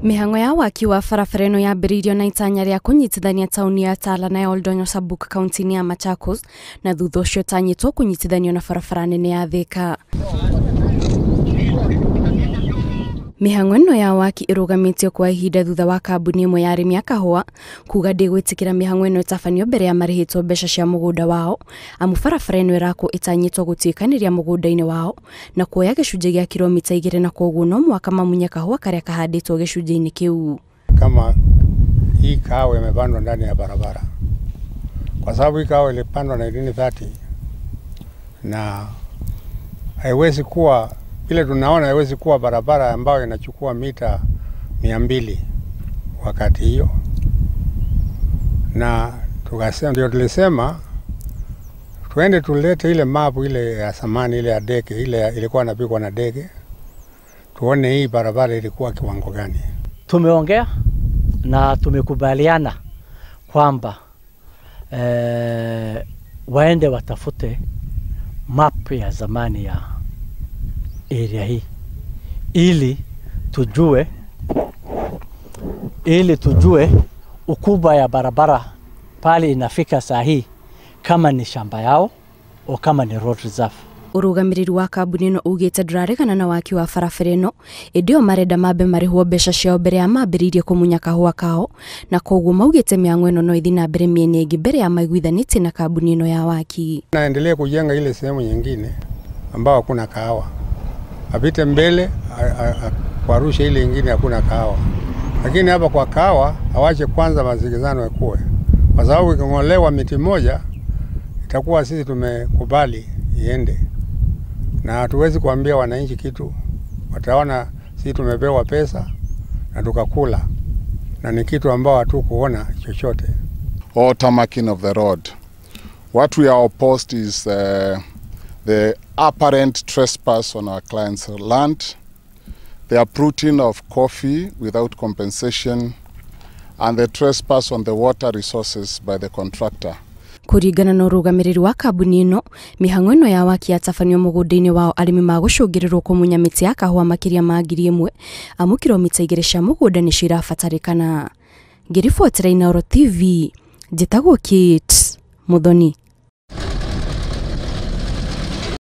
Mĩhang'o ya waki wa barabara ĩno yambĩrĩirio na itanya rĩa kũnyitithania taũni ya Tala na ya Oldonyo Sabuk kaunti-inĩ ya Machakos, na thutha ũcio ĩtanyĩtwo kũnyitithanio na barabara nene ya Thika. Mĩhang'o ĩno ya waki ĩrũgamĩtio kwa ihinda thutha wa kambuni ĩmwe ya arĩmi a kahũa kuga ndĩgwĩtĩkĩra mĩhang'o ĩno ĩtabanio mbere ya marĩhĩtwo mbeca cia mũgũnda wao, amu barabara ĩno ĩrakwo ĩtanyĩtwo gũtuĩkanĩria mũgũnda-inĩ wao na kuoya gĩcunjĩ gĩa kilomita 2, na kwoguo no mũhaka mamunye kahũa karĩa kahandĩtwo gĩcunjĩ-inĩ kĩu. Kama hii kahawa imepandwa ndani ya barabara, kwa sababu hii kahawa ilipandwa 1930 na haiwezi kuwa vile tunaona, haiwezi kuwa barabara ambayo inachukua mita 200 wakati hiyo. Na tukasema, ndio tulisema tuende tulete ile mapu ile ya zamani, ile ya deke, ile ilikuwa inapigwa na deke, tuone hii barabara ilikuwa kiwango gani. Tumeongea na tumekubaliana kwamba waende watafute map ya zamani ya area hii ili tujue ukubwa ya barabara pale inafika saa hii, kama ni shamba yao au kama ni road reserve. Ũrũgamĩrĩri wa kambuni ĩno ugĩte ndũraregana na waki wa barabara ĩno, ĩndĩ o marenda mambe marĩhwo mbeca ciao mbere ya mambĩrĩirie kũmunya kahũa kao, na koguo maugĩte mĩhang'o ĩno no ĩthiĩ na mbere mĩena ĩngĩ mbere ya maiguithanĩtie na kambuni ĩno ya waki. Naendelee kujenga ile sehemu nyingine ambao hakuna kahawa, apite mbele kwarusha ile ingine hakuna kahawa, lakini hapa kwa kahawa awache kwanza masikizano yakue, kwa sababu iking'olewa miti moja itakuwa sisi tumekubali iende, na hatuwezi kuambia wananchi kitu, wataona sisi tumepewa pesa na tukakula, na ni kitu ambao hatukuona chochote. Or tarmacking of the road. What we are opposed is the apparent trespass on our client's land, the uprooting of coffee without compensation, and the trespass on the water resources by the contractor. Kũringana na ũrũgamĩrĩri wa kambuni ĩno, mĩhang'o ĩno ya waki yatabanio mũgũnda-inĩ wao, arĩmi magũcũngĩrĩrwo kũmunya mĩtĩ ya kahũa makĩria ma 1000, amu kilomita 2 cia mũgũnda nĩcio irabatarĩkana. Ngĩribotera Inooro TV, njĩtagwo Kate Muthoni.